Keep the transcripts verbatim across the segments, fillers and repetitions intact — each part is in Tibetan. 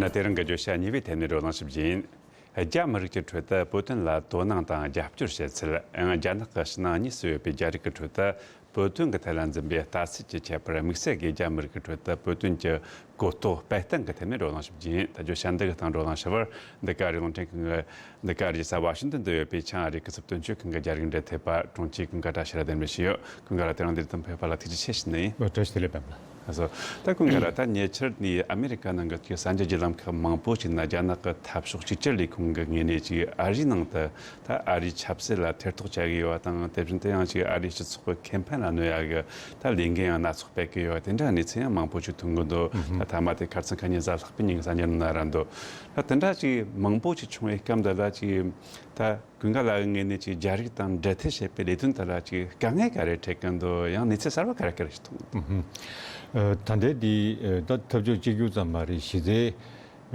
ན། དེ་རིང་གི་བརྗོད་བྱ་གཉིས་པའི་ཐད་ནས་བགྲོ་གླེང་ཞིབ་རྒྱུ་ཡིན། རྒྱ་མི་རིགས་ཀྱི་ཁྲོད་དུ་བོད་དོན་ལ་དོ་སྣང་དང་རྒྱབ་སྐྱོར་བྱེད་ཚུལ། ཡང་རྒྱ་ནག་གི་ཕྱི་ནང་གཉིས་སུ་ཡོད་པའི་རྒྱ་རིགས་ཀྱི་ཁྲོད་དུ་བོད་དོན་གྱི་ཐད་ལ་འཛིན་པའི་ལྟ་ཚུལ་གྱི་ཁྱད་པར། དམིགས་བསལ་གྱིས་རྒྱ་མི་རིགས་ཀྱི་ཁྲོད་དུ་བོད་དོན་གྱི་གོ་རྟོགས་སྤེལ་སྟངས་ཀྱི་ཐད་ནས་བགྲོ་གླེང་ཞིབ་རྒྱུ་ཡིན། ད་བརྗོད་བྱ་འདི་གི་སྟེང་བགྲོ་གླེང་ཞུ་བར། འདི་ག་རེད། རླུང་འཕྲིན་ཁང་གི། འདི་ག་རེད་ས། ཝ་ཤིང་ཏོན་དུ་ཡོད་པའི་ཆིང་ཨ་རིའི་སྐུ་ཚབ་དོན་གཅོད་ཁང་གི་རྒྱ་རིགས་འབྲེལ་མཐུད་པ་དྲུང་ཆེ་ཀུན་དགའ་བཀྲ་ཤིས་ལགས་གདན་འདྲེན་ཞུས་ཡོད། ཀུན་དགའ་ལགས། དེ་རིང་འདིར་ཐོན་ཕེབས་པ་ལ་ཐུགས་རྗེ་ཆེ་ཞུ་ནི་ཡིན། བཀྲ་ཤིས་བདེ་ལེགས་པད་མ་ལགས། ལགས་སོ། ད་ཀུན་དགའ་ལགས། ད་ཉེ་ཆར་ནས་ཨ་མེ་རི་ཀ་ནང་གི་གསར་འགྱུར་བརྒྱུད་ལམ་ཁག་མང་པོ་ཞིག་ནང་རྒྱ་ནག་གི་འཐབ་ཕྱོགས་གཅིག་གྱུར་ལས་ཁུངས་ཀྱི་ངོས་ནས་ཅིག་ཨ་རིའི་ནང་དུ་ད་ཨ་རིའི་ཆབ་སྲིད་ལ་ཐེ་གཏོགས་བྱ་གི་ཡོད་པ་དང་། དེ་བཞིན་དུ་ཡང་ཅིག་ཨ་རིའི་སྤྱི་ཚོགས་ཀྱི་ཁེ་ཕན་ལ་གནོད་ཡ་གི་ད་ལས་འགན་ཡང་སྣ་ཚོགས་སྤེལ་གི་ཡོད། དེ་འདྲ་གནས་ཚུལ་ཡང་མང་པོ་ཞིག་ཐོན་གི་འདུག། ད་ཐ་མ་དེ་ཁ་རྩང་ཁ་ཉིན་གཟའ་ལྷག་པའི་ཉིན་གྱི་གསར་འགྱུར་ནང་ར་འདུག། ད་དེ་འདྲ་ཅིག་མང་པོ་ཞིག་བྱུང་བའི་སྐབས་འདི་ལ་ཅིག་ད་ཀུན་དགའ་ལགས་ཀྱི་ངོས་ནས་ཅིག་རྒྱ་རིགས་དང་འབྲེལ་མཐུད་བྱེད་པའི་ལས་དོན་དེ་ལ་ཅིག་དཀའ་ངལ་ག་རེ་འཕྲད་ཀྱི་འདུག། ཡང་གནས་ཚུལ་གསར་པ་ག་རེ་ག་རེ་ཞིག་མཐོང་གི་འདུག། ཨུ་ཧུམ། ཨ། ད་ལྟའི་འདི་ཨ་ད་འཐབ་ཕྱོགས་གཅིག་གྱུར་ཙམ་མ་རེད། གཞི་རྩའི་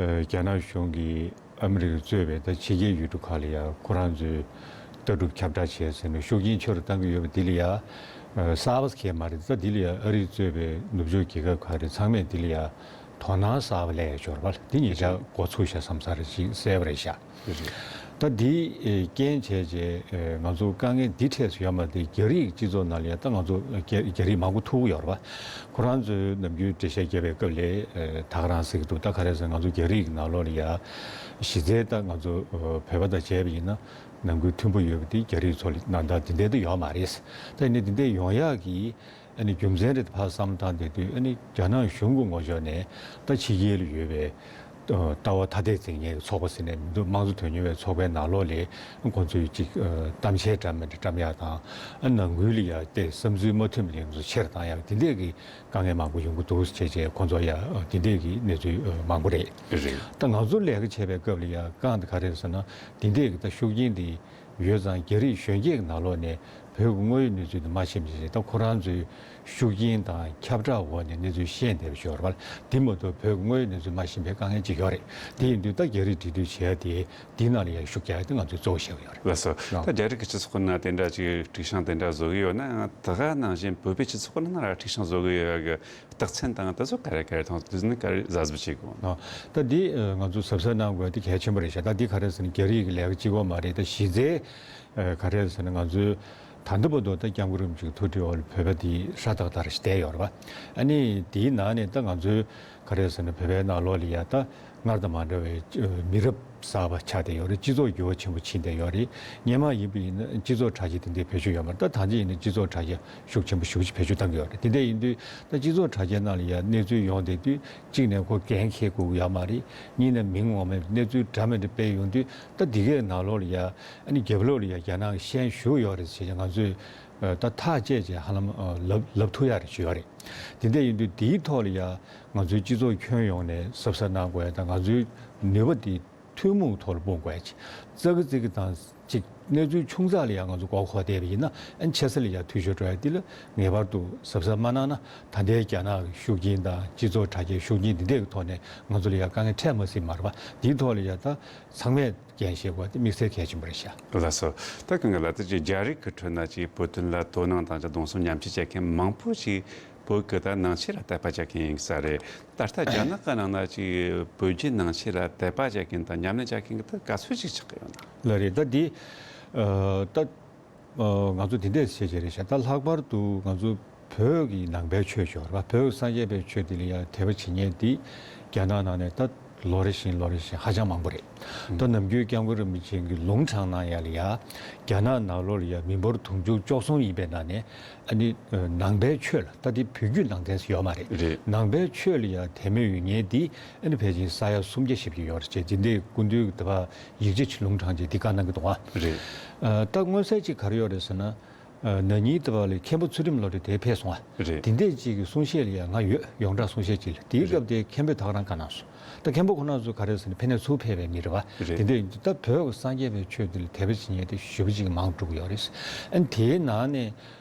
ཨ་རྒྱ་ནག་གཞུང་གིས་ཨ་མི་རི་ཀས་གཙོས་པའི་ད་ཕྱི་རྒྱལ་ཡུལ་གྲུ་ཁག་ལ་ཡང་ཁོ་རང་ཚོའི་ལྟ་གྲུབ་ཁྱབ་བསྒྲགས་བྱས་ཟིན་ནས་ཤུགས་རྐྱེན་ཆེ་རུ་གཏང་གི་ཡོད་པ་འདི་ལ་ཡང་ཨ་གསར་པ་གང་ཡང་མ་རེད། ད་འདི་ལ་ཡང་ཨ་རིས་གཙོས་པའི་ནུབ་ཕྱོགས་རྒྱལ་ཁབ་ཁག་རེ་ཚང་མས་འདི་ལ་ཡང་དོ་སྣང་གསར་པ་སླེབས་ཡོད་རེད་པ། འདི་ཉེ་ཆར་འགོ་ཚུགས་ཤག་བསམ་ས་རེད། ཅིག་གསལ་པོ་རེད་ཤག། རེད། ད་འདི་ཨེ་རྐྱེན་བྱས་རྗེས་ཨེ་ང་ཚོ་དཀའ་ངལ་འདི་འཕྲད་སུ་ཡོད་མ་རེད། རྒྱ་རིགས་སྤྱི་ཚོགས་ནང་ལ་ཡང་ད་ང་ཚོ་རྒྱ་རྒྱ་རིགས་མང་པོ་ཐུག་གི་ཡོད་རེད་པ། ཁོ་རང་ཚོས་ནམ་རྒྱུན་འགྲེལ་བཤད་རྒྱབ་པའི་སྐབས་ལ་ཨེ་ད་ག་རང་ཟེར་གི་འདུག། ད་ག་རེ་ཟེར། ང་ཚོ་རྒྱ་རིགས་ཀྱི་ནང་ལོགས་ལ་ཡང་གཞི་རྩའི་ད་ང་ཚོ་ཨེ་བོད་པ་དང་བྱས་པ་ཡིན་ན་ནང་ཁུལ་མཐུན་པོ་ཡོད་པ་དེ་རྒྱ་རིགས་ཚོ་ལ་ནང་ལྟར་འདི་འདྲ་དུ་ཡོད་མ་རེད། ད་ཡིན་ནའི་འདི་འདྲ་ཡོང་ཡག་གི་ཨ་ནི་རྒྱུ་མཚན་རེད། ཕར་བསམ་བློ་བཏང་བསྡད་དུས་ཨ་ནི་རྒྱ་ནག་གཞུང་གི་ངོས་ཕྱོགས་ནས་ད་ཕྱི་རྒྱལ་ལ་ཡོད་པའི་ལྟ་བ་ཐ་དད་འཛིན་མཁན་གྱི་ཚོགས་པ་ཟེར་ནས་མི་འདུག། དམངས་གཙོ་དོན་གཉེར་བའི་ཚོགས་པའི་ནང་ལོགས་ལ་ཁོང་ཚོས་ཅིག་གཏམ་བཤད་འདྲ་མི་འདྲ་བཀྲམ་ཡག་དང་། ཨ་ནང་ཁུལ་ལ་ཡ་དེ་བསམ་ཚུལ་མ་མཐུན་པ་ལས་ཚོ་ཆེར་བཏང་ཡག་དེ་འདྲས་ཀྱི་དཀའ་ངལ་མང་པོ་ཡོང་གི་འདུག་ཟེར་བྱས་ཁོང་ཚོ་ཡ་དེ་འདྲས་ཀྱི་གནས་ཚུལ་མང་པོ་རེད། རེད། ད་ང་ཚོ་ལས་ཀ་བྱེད་པའི་སྐབས་ལ་ཡ་དཀའ་ངལ་དེ་ག་རེ་རེད་ཟེར་ན། དེ་འདྲས་ཀྱི་ད་ཤུགས་རྐྱེན་དེ་ཡོད་ཙང་རྒྱ་རིགས་གཞོན་སྐྱེས་ཀྱི་ནང་ལོགས་ནས་བོད་ཀྱི་དངོས་ཡོད་གནས་ཚུལ་དེ་མ་ཤེས་པ་བྱས། ད་ཁོ་རང་ཚོའི་ཤུགས་རྐྱེན་དང་ཁྱབ་བསྒྲགས་འོག་ནས་གནས་ཚུལ་ཤེས་བསྡད་པ་ཞིག་ཡོད་རེད་པ། དེ་མ་གཏོགས་བོད་ཀྱི་དངོས་ཡོད་གནས་ཚུལ་མ་ཤེས་པའི་དཀའ་ངལ་ཅིག་ཡོད་རེད། དེ་ཡིན་དུས་ད་རྒྱ་རིགས་འབྲེལ་མཐུད་བྱེད་ཡ་དེ་འདིའི་ནང་ལ་ཡང་ཤུགས་རྒྱག་ཡ་དེ་ང་ཚོའི་གཙོ་བོ་ཆགས་ཀྱི་ཡོད་རེད། ལགས་སོ། ད་རྒྱ་རིགས་ཀྱི་སྤྱི་ཚོགས་ནང་དེ་འདྲ་ཅིག་སྒྲིག་སྦྱང་དེ་འདྲ་བཟོ་གི་ཡོད་ན་ཡང་། དེ་ག་ནང་བཞིན་བོད་པའི་སྤྱི་ཚོགས་ནང་ལ་སྒྲིག་སྦྱང་བཟོ་གི་ཡོད་ཡ་གི་རྟགས་མཚན་དང་དེ་ཚོ་ག་རེ་ག་རེ་མཐོང་། དེ་ཚོ་ནི་ག་རེ་གཟབ་གཟབ་བྱེད་དགོས། ཨ། ད་འདི་ཨ་ང་ཚོ་གཟབ་གཟབ་གནང་དགོས་དེ་གལ་ཆེན་པོ་རེད་ཤག། ད་འདི་ག་རེ་ཟེར་ན་རྒྱ་རིགས་ཀྱི་ལས་ཀ་གཅིག་པོ་མ་རེད། ད་གཞི་རྩའི་ཨ་ག་རེ་ཟེར་ན་ང་ཚོའི་ད་ལྟ་བར་དུ་ད་སྐྱབས་མགོན་རིན་པོ་ཆེའི་ཐུགས་ཁུར་འོག་ལ་བོད་པ་འདི་ཧྲ་ཏག་ཏག་རེ་བསྡད་ཡོད་རེད་པ། ཨ་ནི་དེའི་ནང་ནས་ད་ང་ཚོའི་ག་རེ་ཟེར་ན་བོད་པའི་ནང་ལོགས་ལ་ཡ་ད་སྔར་དང་མ་འདྲ་བའི་ཨ་མི་རབས་གསར་པ་ཆགས་བསྡད་ཡོད་རེད། སྤྱི་ཚོགས་འགྱུར་བ་ཆེན་པོ་ཕྱིན་བསྡད་ཡོད་རེད། སྔོན་མ་ཡིན་པ་ཡིན་ན་སྤྱི་ཚོགས་དྲ་རྒྱ་དེ་འདྲའི་བེད་སྤྱོད་ཡོད་མ་རེད། ད་ད་ཆ་ཡིན་ན་སྤྱི་ཚོགས་དྲ་རྒྱ་ཤུགས་ཆེན་པོ་ཞེ་པོ་ཅིག་བེད་སྤྱོད་གཏང་གི་ཡོད་རེད། དེ་འདྲ་ཡིན་དུས་ད་སྤྱི་ཚོགས་དྲ་རྒྱའི་ནང་ལ་ཡ་གནས་ཚུལ་ཡོང་བསྡད་དུས་གཅིག་ནས་ཁོ་འགན་འཁྱེར་དགོས་ཀྱི་ཡོད་མ་རེད། གཉིས་ནས་མིང་ངོ་མས་གནས་ཚུལ་འདྲ་མི་འདྲ་སྤེལ་ཡོང་དུས་ད་འདི་གའི་ནང་ལོགས་ལ་ཡ་ཨ་ནི་རྒྱབ་ལོགས་ལ་ཡ་རྒྱ་ནག་གི་ཤན་ཞུགས་ཡོད་རེད་ཟེར་བྱས་ང་ཚོས་ཨ་ད་ཐག་བཅད་བྱས་ཧ་ལམ་ཨ་ལབ་ལབ་ཐུབ་ཡ་རེ་ཞིག་ཡོད་རེད། དེ་འདྲ་ཡིན་དུས་དེའི་ཐོག་ལ་ཡ་ང་ཚོའི་སྤྱི་ཚོགས་ཁྱོན་ཡོངས་ནས་གཟབ་གཟབ་གནང་དགོས་ཡ་དང་། ང་ཚོའི་ནུས་པ་དེ་ཐུན་མོང་ཐོག་ལ་སྤུངས་དགོས་ཡ་ཅིག། ཙག་གི་ཙིག་གི་དང་ཅིག་གནས་ཚུལ་ཆུང་ཙག་ལ་ཡ་ང་ཚོ་མགོ་འཁོར་བསྡད་པ་ཡིན་ན་ཨ་ཆེ་ས་ལ་ཡ་འཐུས་ཤོར་འགྲོ་ཡ། དེ་ལ་ངེས་པར་དུ་གཟབ་གཟབ་མ་གནང་ན་ད་ལྟའི་རྒྱ་ནག་གི་ཤུགས་རྐྱེན་དང་སྤྱི་ཚོགས་དྲ་རྒྱའི་ཤུགས་རྐྱེན་འདི་འདྲའི་གི་ཐོག་ནས་ང་ཚོ་ལ་ཡ་དཀའ་ངལ་འཕྲད་མ་སྲིད་མ་རེད་པ། དེའི་ཐོག་ལ་ཡ་ད་ཚང་མས་འགན་བཞེས་དགོས་པ་དེ་དམིགས་བསལ་གལ་ཆེན་པོ་རེད་ཤག། ལགས་སོ། ད་གང་ག་ལ་ད་ཅིག་རྒྱ་རིགས་ཀྱི་ཁྲོད་ན་ཅིག་བོད་དོན་ལ་དོ་སྣང་དང་ཅིག་གདུང་སེམས་མཉམ་སྐྱེད་བྱེད་མཁན་མང་པོ་ཞིག་བོད་ཀྱི་ད་ནང་ཆོས་ལ་དད་པ་བྱེད་མཁན་ཡིན་ས་རེད། ད་ལྟ་རྒྱ་ནག་གི་ནང་ན་ཅིག་བོད་བརྒྱུད་ནང་ཆོས་ལ་དད་པ་བྱེད་མཁན་དང་ཉམས་ལེན་བྱེད་མཁན་གྱི་ད་ག་ཚོད་ཅིག་ཆགས་ཀྱི་ཡོད་ན། ལགས་རེད། ད་འདི་ཨ་ད་ཨ་ང་ཚོ་དེ་འདྲས་བྱས་བྱས་རེད་ཤག། ད་ལྷག་པར་དུ་ང་ཚོ་བོད་ཀྱི་ནང་པའི་ཆོས་ཤོར་བ། བོད་སངས་རྒྱས་པའི་ཆོས་དེ་ལ་ཡང་དད་པ་བྱེད་མཁན་དེ་རྒྱ་ནག་ནང་ནས་ད་ལོ་རེ་བཞིན་ལོ་རེ་བཞིན་ཧ་ཅང་མང་པོ་རེད། ད་ནམ་རྒྱུན་སྐྱབས་མགོན་རིན་པོ་ཆེ་གི་ལུང་དྲངས་གནང་ཡ་ལ་ཡ་རྒྱ་ནག་ནང་ལོགས་ལ་ཡ་མི་འབོར་དུང་ཕྱུར་བཅུ་གསུམ་ཡིན་པའི་ནང་ནས་ཨ་ནི་ནང་པའི་ཆོས་ལ་ད་དེ་བོད་བརྒྱུད་ནང་བསྟན་ཟེར་ཡོད་མ་རེད། རེད། ནང་པའི་ཆོས་ལ་ཡ་དད་མོས་ཡོད་མཁན་དེ་ཨ་ནི་ཕལ་ཆེར་ས་ཡ་སུམ་བརྒྱ་བཞི་བརྒྱ་ཡོད་རེད་ཅེས་དེ་འདྲའི་སྐུ་མདུན་གྱི་དེ་བ་ཡིག་ཆ་ཅིག་ལུང་དྲངས་བྱས་འདི་བཀའ་གནང་གི་འདུག་ཨ། རེད། ཨ་ད་མངོན་གསལ་ཅིག་ག་རེ་ཡོད་རེད་ཟེར་ན། ཨ་ན་ནིང་དེ་བ་ལ་མཁན་པོ་ཚུལ་ཁྲིམས་བློ་གྲོས་དེ་ཕེབས་སོང་ཨ། རེད། དེ་འདྲས་ཅིག་གི་གསུང་བཤད་ལ་ཡང་ང་ཡོད། ཡོངས་གྲགས་གསུང་བཤད་ཅིག་ལ། དེའི་རེད། སྐབས་དེ་མཁན་པོས་ད་ག་རང་བཀའ་གནང་སོང་། ད་མཁན་པོ་ཁོ་རང་ཚོ་ག་རེ་ཟེར་ན་ཕ་ནས་ཚུར་ཕེབས་པའི་མི་རེད་བ། རེད། དེ་འདྲས་ད་བོད་ཀྱི་སངས་རྒྱས་པའི་ཆོས་འདི་ལ་དད་པ་བྱེད་མཁན་དེ་ཞེ་པོ་ཅིག་མང་འགྲོ་གི་ཡོད་རེད། ཨ་ནི་དེའི་ནང་ནས་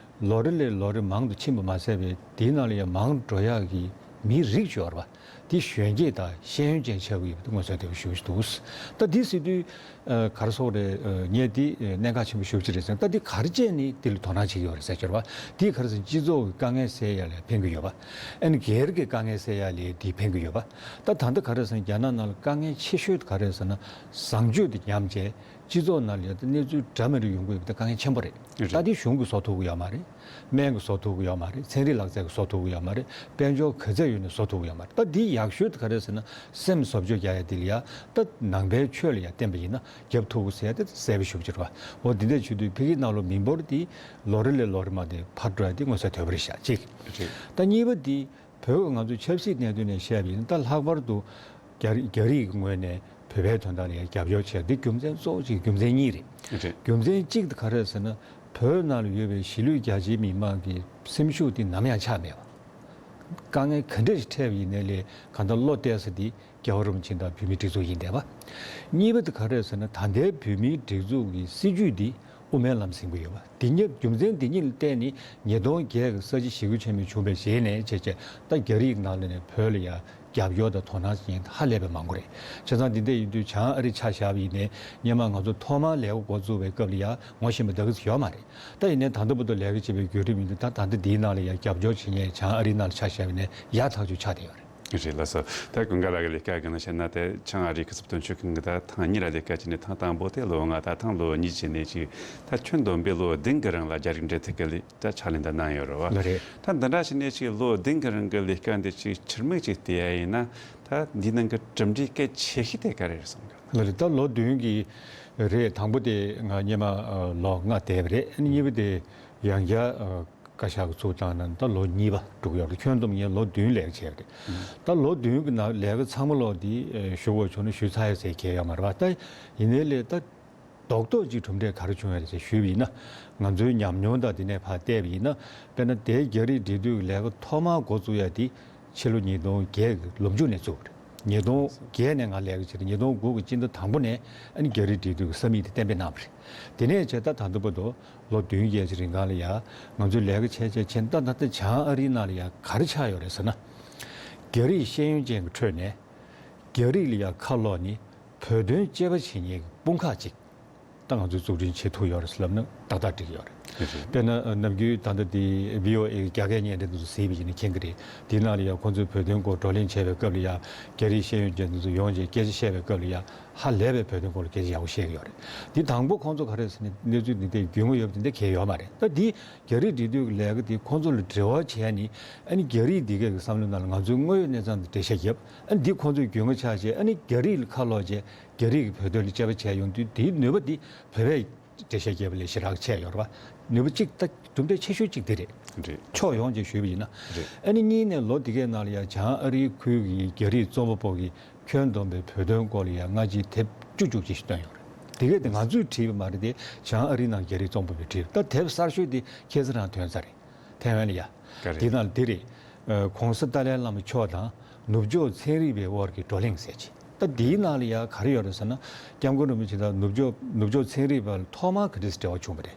ལོ་རེ་ལས་ལོ་རེ་མང་དུ་ཕྱིན་པ་མ་ཟད་པའི་དེའི་ནང་ལ་ཡང་མང་འགྲོ་ཡག་གི་མིའི་རིགས་ཅིག་ཡོད་རེད་བ། འདི་གཞོན་སྐྱེས་དང་ཤེས་ཡོན་ཅན་ཆགས་ཀྱི་ཡོད་པ་དེ་མངོན་གསལ་དོད་པོ་ཞེ་པོ་ཅིག་འདུག། ད་འདི་ཟེར་དུས་ཨ་ག་རེ་ཟེར་དགོས་རེད། ཨ་ངས་འདི་ཨ་གནད་འགག་ཆེན་པོ་ཞེ་པོ་ཅིག་རེད་ཟེར། ད་འདི་ག་རེ་བྱས་ནས་འདི་ལ་དོ་སྣང་བྱེད་ཀྱི་ཡོད་རེད་ཟེར་གྱི་རེད་པ། འདི་ག་རེ་ཟེར་ན་སྤྱི་ཚོགས་ཀྱི་དཀའ་ངལ་སེལ་ཡ་ལ་ཕན་གྱི་ཡོད་པ། ཨ་ནི་སྒེར་གྱི་དཀའ་ངལ་སེལ་ཡ་ལ་འདི་ཕན་གྱི་ཡོད་པ། ད་ད་ལྟ་ག་རེ་ཟེར་ན་རྒྱ་ནག་ནང་ལ་དཀའ་ངལ་ཆེ་ཤོས་དེ་ག་རེ་ཟེར་ན་བཟང་སྤྱོད་དེ་ཉམས་བྱས། སྤྱི་ཚོགས་ནང་ལ་ཡང་གནས་ཚུལ་འདྲ་མི་འདྲ་ཡོང་གི་ཡོད་པ་དེ་དཀའ་ངལ་ཆེན་པོ་རེད། རེད། ད་དེ་གཞུང་གིས་བཟོ་ཐུབ་ཀྱི་ཡོད་མ་རེད། སྨན་གྱིས་བཟོ་ཐུབ་ཀྱི་ཡོད་མ་རེད། ཚན་རིག་ལག་རྩལ་གྱིས་བཟོ་ཐུབ་ཀྱི་ཡོད་མ་རེད། དཔལ་འབྱོར་ག་ཚད་ཡོད་ནས་བཟོ་ཐུབ་ཀྱི་ཡོད་མ་རེད། ད་འདི་ཡག་ཤོས་དེ་ག་རེ་ཟེར་ན་སེམས་བཟོ་བཅོས་རྒྱག་ཡ་དེ་ལ་ཡ། ད་ནང་པའི་ཆོས་ལ་ཡ་བརྟེན་པ་ཡིན་ན་རྒྱབ་ཐུབ་ཀྱི་ཟེར་ཡ་དེ་གསལ་པོ་ཞེ་པོ་ཅིག་རེད་པ། འོ་འདི་འདྲ་བྱེད་དུས་ཕ་གི་ནང་ལོགས་མི་འབོར་དེ་ལོ་རེ་ལས་ལོ་རེ་མར་དེ་འཕར་འགྲོ་ཡ་དེ་མངོན་གསལ་དོད་པོ་རེད་ཤག་གཅིག། རེད། ད་གཉིས་པ་དེ། བོད་ང་ཚོའི་ཆབ་སྲིད་གནད་དོན་ནས་བཤད་པ་ཡིན་ན། ད་ལྷག་པར་དུ་རྒྱ་རྒྱ་རིགས་ཀྱི་ངོས་ནས་བོད་པའི་དོན་དག་ལ་ཡང་རྒྱབ་སྐྱོར་བྱས། འདི་རྒྱུ་མཚན་གཙོ་བོ་གཅིག་རྒྱུ་མཚན་གཉིས་རེད། རེད། རྒྱུ་མཚན་གཅིག་དེ་ག་རེ་ཟེར་ན། བོད་ནང་ལ་ཡོད་པའི་གཞིས་ལུས་རྒྱ་ཆེའི་མི་མང་གི་སེམས་ཤུགས་དེ་ནམ་ཡང་ཆག་མེད་པ། དཀའ་ངལ་ག་འདྲ་ཞིག་འཕྲད་པ་ཡིན་ནའི་ལས་གང་ལྟར་བློ་གཏད་ས་དེ་རྒྱལ་བ་རིན་པོ་ཆེ་དང་བོད་མིའི་སྒྲིག་འཛུགས་ཡིན་བསྡད་པ། གཉིས་པ་དེ་ག་རེ་ཟེར་ན། ད་ལྟའི་བོད་མིའི་སྒྲིག་འཛུགས་ཀྱི་སྲིད་བྱུས་འདི་དབུ་མའི་ལམ་ཟིན་གྱི་ཡོད་པ། འདི་གཉིས་རྒྱུ་མཚན་འདི་གཉིས་ལ་བརྟེན་ནས་ཉིས་སྟོང་བརྒྱད་ཀྱི་ས་བྱི་ཞི་རྒོལ་ཆེན་མོ་བྱུང་བའི་རྗེས་ནས་བྱས་བྱས། ད་རྒྱ་རིགས་ནང་ལ་ནས་བོད་ལ་ཡ་རྒྱབ་སྐྱོར་དང་དོ་སྣང་བྱེད་མཁན་ཧ་ལས་པའི་མང་པོ་རེད། བྱས་ཙང་འདི་འདྲ་ཡིན་དུས་བྱང་ཨ་རི་ཆ་བཞག་པ་ཡིན་ནའི་སྔོན་མ་ང་ཚོ་ཐོག་མར་ལས་ཀ་འགོ་བཙུགས་པའི་སྐབས་ལ་ཡ་ངོ་ཤེས་པ་འདྲ་གི་ཡོད་མ་རེད། ད་ཡིན་ནའི་ད་ལྟ་བར་དུ་ལས་ཀ་བྱེད་པའི་བརྒྱུད་རིམ་ཡིན་དུས། ད་ད་ལྟ་འདིའི་ནང་ལ་ཡ་རྒྱབ་སྐྱོར་བྱེད་མཁན་བྱང་ཨ་རིའི་ནང་ལ་ཆ་བཞག་པ་ཡིན་ན་ཡག་ཐག་ཆོད་ཆགས་བསྡད་ཡོད་རེད། རེད་ལགས་སོ། ད་ཀུན་དགའ་ལགས་ཀྱི་ལས་ཀ་གི་ནང་བཤད་ན། དེ་བྱང་ཨ་རིའི་སྐུ་ཚབ་དོན་གཅོད་ཁང་གི་ད་ཐེངས་གཉིས་ལ་ལས་ཀ་བྱས་ནས། ཐེངས་དང་པོ་དེ་ལོ་ལྔ། ད་ཐེངས་ལོ་གཉིས་བྱས་ནས་ཅིག་ད་ཁྱོན་བསྡོམས་པའི་ལོ་བདུན་གྱི་རིང་ལ་རྒྱ་རིགས་འབྲེལ་མཐུད་ཀྱི་ལས་ཀ་ཕྱག་ལས་འདི་གནང་ཡོད་རེད་པ། ལགས་རེད། ད་འདི་འདྲ་བྱས་ནས་ཅིག་ལོ་བདུན་གྱི་རིང་གི་ལས་ཀ་འདི་ཅིག་ཕྱིར་མིག་ཅིག་བལྟས་ཡ་ཡིན་ན། ད་འདིའི་ནང་གི་གྲུབ་འབྲས་གལ་ཆེ་ཤོས་དེ་ག་རེ་རེད་བསམ་གི། ལགས་རེད། ད་ལོ་བདུན་གྱི་རེད། དང་པོ་དེ་ང་སྔོན་མ་ཨ་ལོ་ལྔ་བསྡད་པ་རེད། ཨ་ནི་གཉིས་པ་དེ་ཡང་བསྐྱར་ཨ་བཀའ་ཤག་གི་ཚུགས་བཏང་ནས་ད་ལོ་གཉིས་པ་འགྲོ་གི་ཡོད་རེད། ཁྱོན་བསྡོམས་ངས་ལོ་བདུན་ལས་ཀ་བྱས་པ་རེད། ད་ལོ་བདུན་གྱི་ནང་ལས་ཀ་ཚང་མ་ལོག་འདི་ཨ་ཞུ་དགོས་བྱུང་ན་ཞུས་ཚར་ཡོད་ཟེར་གྱི་ཡོད་མ་རེད་པ། ད་ཡིན་ནའི་ལས་ད་རྡོག་རྡོག་ཅིག་གྲུབ་འབྲས་ག་རེ་བྱུང་ཡོད་རེད་ཟེར་ཞུས་པ་ཡིན་ན། ང་ཚོའི་ཉམས་མྱོང་དང་དེ་ནས་ཕར་བལྟས་པ་ཡིན་ན། དཔེར་ན་དེའི་རྒྱ་རིགས་འབྲེལ་མཐུད་ཀྱི་ལས་ཀ་ཐོག་མར་འགོ་བཙུགས་ཡ་དེ་ཕྱི་ལོ་ཉིས་སྟོང་བརྒྱད་ཀྱི་ལོ་མཇུག་ནས་བཙུགས་པ་རེད། ཉིས་སྟོང་བརྒྱད་ནས་ང་ལས་ཀ་བྱས་རེད། ཉིས་སྟོང་དགུ་གི་སྤྱི་ཟླ་དང་པོ་ནས་ཨ་ནི་རྒྱ་རིགས་འབྲེལ་མཐུད་ཀྱི་ས་མིག་དེ་གཏན་འབེབས་གནང་བ་རེད། དེ་ནས་བྱས་ད་ད་ལྟ་བར་དུ་ལོ་བདུན་བརྒྱད་ཅིག་རིང་གང་ལ་ཡ་ང་ཚོས་ལས་ཀ་བྱས་བྱས་བྱས། ད་ད་ལྟ་བྱང་ཨ་རིའི་ནང་ལ་ཡ་ག་རེ་ཆགས་ཡོད་རེད་ཟེར་ན། རྒྱ་རིགས་ཤེས་ཡོན་ཅན་གྱི་ཁྲོད་ནས་རྒྱ་རིགས་ལ་ཡ་ཁ་ལོག་ནས་བོད་དོན་དཔྱད་པ་བྱེད་མཁན་གྱི་དཔུང་ཁག་ཅིག་ད་ང་ཚོས་འཛུགས་སྐྲུན་བྱེད་ཐུབ་ཡོད་རེད་ལབ་ན་ཏག་ཏག་འགྲིག་ཡོད་རེད། རེད་རེད། དཔེར་ན་ནམ་རྒྱུན་ད་ལྟ་དེ་བྷི་ཨོ་ཨེ་གི་རྒྱ་སྐད་བརྙན་འཕྲིན་དེ་ཚོ་གཟིགས་པ་ཡིན་ན་མཁྱེན་གྱི་རེད། དེའི་ནང་ལ་ཡང་ཁོང་ཚོས་བོད་དོན་སྐོར་བགྲོ་གླེང་བྱས་པའི་སྐབས་ལ་ཡང་རྒྱ་རིགས་ཤེས་ཡོན་ཅན་དེ་ཚོ་ཡོང་བྱས་སྐད་ཆ་བཤད་པའི་སྐབས་ལ་ཡང་ཧ་ལས་པའི་བོད་དོན་སྐོར་ལ་སྐད་ཆ་ཡག་པོ་བཤད་ཀྱི་ཡོད་རེད། དེ་དང་པོ་ཁོང་ཚོ་ག་རེ་ཟེར་ན་གནས་ཚུལ་འདི་འདྲའི་རྒྱུས་མངའ་ཡོད་པ་དེ་འདྲ་གང་ཡང་ཡོད་མ་རེད། ད་དེ་རྒྱ་རིགས་འབྲེལ་མཐུད་ཀྱི་ལས་ཀ་དེ་ཁོང་ཚོ་ལ་འབྲེལ་བ་བྱས་ནས། ཨ་ནི་རྒྱ་རིགས་འདི་གའི་བསམ་བློའི་ནང་ལ་ང་ཚོའི་དངོས་ཡོད་གནས་སྟངས་དེ་འགྲེལ་བཤད་བརྒྱབ། ཨ་ནི་འདི་ཁོང་ཚོས་རྒྱུས་མངའ་ཆགས་བྱས། ཨ་ནི་རྒྱ་རིགས་ལ་ཁ་ལོག་བྱས། རྒྱ་རིགས་ཀྱི་བོད་དོན་ལ་དཔྱད་པ་བྱས་ཡོང་དུས། དེའི་ནུས་པ་འདི་བོད་པས་འགྲེལ་བཤད་བརྒྱབ་པ་ལས་ཞེ་དྲག་ཆེ་ཡོད་རེད་པ། ནུས་པ་གཅིག་ད་གྲུབ་འབྲས་ཆེ་ཤོས་གཅིག་འདི་རེད། རེད། ཕྱོགས་ཡོངས་བཅས་ཞུས་པ་ཡིན་ན། རེད། ཨ་ནི་གཉིས་ནས་ལོ་འདི་གའི་ནང་ལ་ཡང་བྱང་ཨ་རིའི་ཁུལ་གྱི་རྒྱ་རིགས་རྩོམ་པ་པོ་གིས་ཁྱོན་བསྡོམས་པའི་བོད་དོན་སྐོར་ལ་ཡང་སྔ་ཕྱི་དེབ་བཅུ་བཅུ་ཅིག་བཏོན་ཡོད་རེད། དེ་གས་དེ་ང་ཚོས་བྲིས་པ་མ་རེད་དེ། བྱང་ཨ་རིའི་ནང་རྒྱ་རིགས་རྩོམ་པ་པོས་བྲིས་པ། ད་དེབ་གསར་ཤོས་དེ་ཁ་སང་རང་ཐོན་ཚར་རེད། ཐའེ་ཝན་ལ་ཡ། ག་རེ། དེ་ནང་དེ་རེད། ཨ་༸གོང་ས་ཏཱ་ལའི་བླ་མ་མཆོག་དང་ནུབ་ཕྱོགས་ཚན་རིག་པའི་དབར་གྱི་བགྲོ་གླེང་ཟེར་གྱི། ད་དེའི་ནང་ལ་ཡ་ག་རེ་ཡོད་རེད་ཟེར་ན། སྐྱབས་མགོན་རིན་པོ་ཆེ་དང་ནུབ་ཕྱོགས་ནུབ་ཕྱོགས་ཚན་རིག་པ་ཐོག་མར་ག་འདྲས་འབྲེལ་བ་བྱུང་བ་རེད།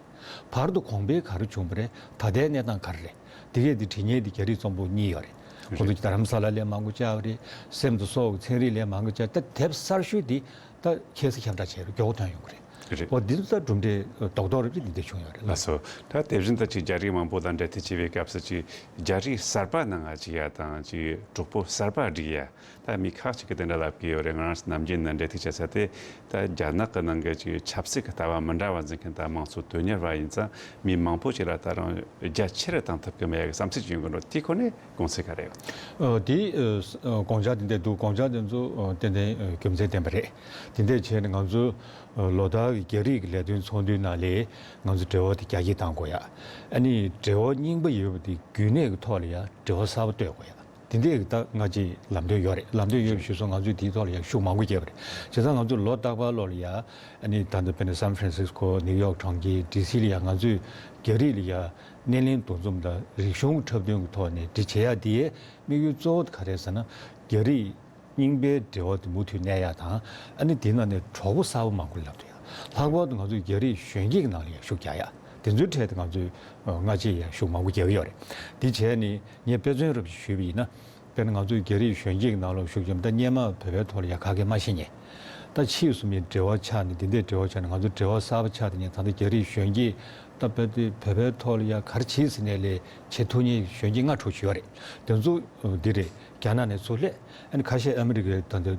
བར་དུ་གོང་འཕེལ་ག་རེ་བྱུང་བ་རེད། ད་ལྟའི་གནས་སྟངས་ག་རེ་རེད། དེ་གས་དེ་བྲིས་མཁན་དེ་རྒྱ་རིགས་རྩོམ་པ་པོ་གཉིས་ཡོད་རེད། ཁོང་ཚོ་རྡ་རམ་ས་ལ་ལ་མང་པོ་བཅར་བ་རེད། སེམས་དང་སྲོག་གི་ཚན་རིག་ལ་མང་པོ་བཅར། ད་དེབ་གསར་ཤོས་དེ་ད་ཁ་སང་ཁྱབ་བསྒྲགས་བྱས་རེད། མགྱོགས་པོ་ཐོན་ཡོང་གི་རེད། རེད། འོ་འདི་ཚོ་ད་གྲུབ་འབྲས་རྡོག་རྡོག་རེད་ཅེས་འདི་འདྲ་བྱུང་ཡོད་རེད། ལགས་སོ། ད་དེ་བཞིན་དུ་ཅིག་རྒྱ་རིགས་མང་པོ་དང་འབྲེལ་མཐུད་བྱེད་པའི་སྐབས་སུ་ཅིག་རྒྱ་རིགས་གསར་པ་ནང་ང་ཅིག་ཡ་དང་། ཅིག་གྲོགས་པོ་གསར་པ་སྒྲིག་ཡ། ད་མི་ཁག་ཅིག་གིས་དེ་འདྲ་ལབ་ཀྱི་ཡོད་རེད། ང་རང་ནམ་རྒྱུན་ནས་འབྲེལ་མཐུད་བྱེད་ས་དེ། ད་རྒྱ་ནག་གི་ནང་གི་ཅིག་ཆབ་སྲིད་ཀྱི་ལྟ་བ་མི་འདྲ་བ་འཛིན་མཁན་དང་མང་གཙོ་དོན་གཉེར་བ་ཡིན་ཙང་། མི་མང་པོ་ཅིག་ལ་ད་རུང་རྒྱ་ཆེ་རུ་བཏང་ཐུབ་ཀྱི་མེད་ཡ་གི་བསམ་ཚུལ་ཅིག་ཡོང་གི་འདུག། དེའི་ཐོག་ནས་དགོངས་ཚུལ་ག་རེ་ཡོད། ཨ་དེ་ཨ་དགོངས་འཆར་དེ་འདྲ་འདུག། དགོངས་འཆར་དེ་ཚོ་ཨ་ཏན་ཏན་ཨ་རྒྱུ་མཚན་ལྡན་པ་རེད། དེ་འདྲ་བྱས་ནས་ང་ཚོ་ཨ་ལོ་ལྟར་གྱི་རྒྱ་རིགས་ཀྱི་ལས་དོན་ཚོགས་འདུའི་ནང་ལ་ང་ཚོ་འབྲེལ་བ་དེ་རྒྱ་སྐྱེད་གཏང་དགོས་ཡ། ཨ་ནི་འབྲེལ་བ་རྙིང་པ་ཡོད་པ་དེ་རྒྱུན་གནས་ཀྱི་ཐོག་ལ་ཡ་འབྲེལ་བ་གསར་པ་གཏོད་དགོས་ཡ། དེ་འདྲའི་ད་སྔ་ཕྱི་ལམ་སྟོན་ཡོད་རེད། ལམ་སྟོན་ཡོད་པའི་གཞི་བཟུང་ང་ཚོས་དེའི་ཐོག་ལ་ཡང་ཤུགས་མང་པོ་བརྒྱབ་པ་རེད། བྱས་ཙང་ང་ཚོ་ལོ་རྟག་པར་ལོག་ལ་ཡ། ཨ་ནི་ད་ལྟ་དཔེར་ན་སན་ཧྥ་རན་སིས་ཀོ། ནིའུ་ཡོག་གྲོང་ཁྱེར། ཌི་སི་ལ་ཡ་ང་ཚོས་རྒྱ་རིགས་ལ་ཡ་སྣེ་ལེན་འདུ་འཛོམས་དང་རིག་གཞུང་འཁྲབ་སྟོན་གྱི་ཐོག་ནས་འདི་བྱེད་ཡ་དེའི་དམིགས་ཡུལ་གཙོ་བོ་དེ་ག་རེ་རེད་ཟེར་ན། རྒྱ་རིགས་རྙིང་པའི་འབྲེལ་བ་དེ་མུ་མཐུད་གནས་ཡ་དང་། ཨ་ནི་དེའི་ནང་ནས་གྲོགས་པོ་གསར་པ་མང་པོ་ལབ་ཐུབ་ཡ། ལྷག་པར་དུ་ང་ཚོས་རྒྱ་རིགས་གཞོན་སྐྱེས་ཀྱི་ནང་ལ་ཡ་ཤུགས་རྒྱག་ཡ། དེ་ཚོའི་གྲས་དེ་ང་ཚོས་ཨ་སྔ་ཕྱི་ཡ་ཤུགས་མང་པོ་རྒྱག་གི་ཡོད་རེད། དེ་བྱས་ནས་ངས་དཔེ་མཚོན་རབ་ཅིག་ཞུས་པ་ཡིན་ན། དཔེར་ན་ང་ཚོས་རྒྱ་རིགས་གཞོན་སྐྱེས་ཀྱི་ནང་ལོགས་ཞུགས་ཀྱང་ད་སྔོན་མ་བོད་པའི་ཐོག་ལ་ཡ་ག་གེ་མ་ཤེས་མཁན། ད་ཕྱིས་སུ་མི་འབྲེལ་བ་ཆགས་ནས་འདི་འདྲའི་འབྲེལ་བ་ཆགས་ནས་ང་ཚོ་འབྲེལ་བ་གསར་པ་ཆགས་དེ་ནས་ད་ལྟ་རྒྱ་རིགས་གཞོན་སྐྱེས་ད་དཔེ་དེ་བོད་པའི་ཐོག་ལ་ཡ་ག་རེ་བྱེད་ཟེར་ནས་ལས་བྱེད་ཐུབ་མཁན་གཞོན་སྐྱེས་ལྔ་དྲུག་ཅིག་ཡོད་རེད། དེ་ཚོ་འདི་རེད། རྒྱ་ནག་ནས་ཚུར་སླེབས། ཨ་ནི་ཁ་ཤས་ཨ་མི་རི་ཀའི་ད་ལྟ་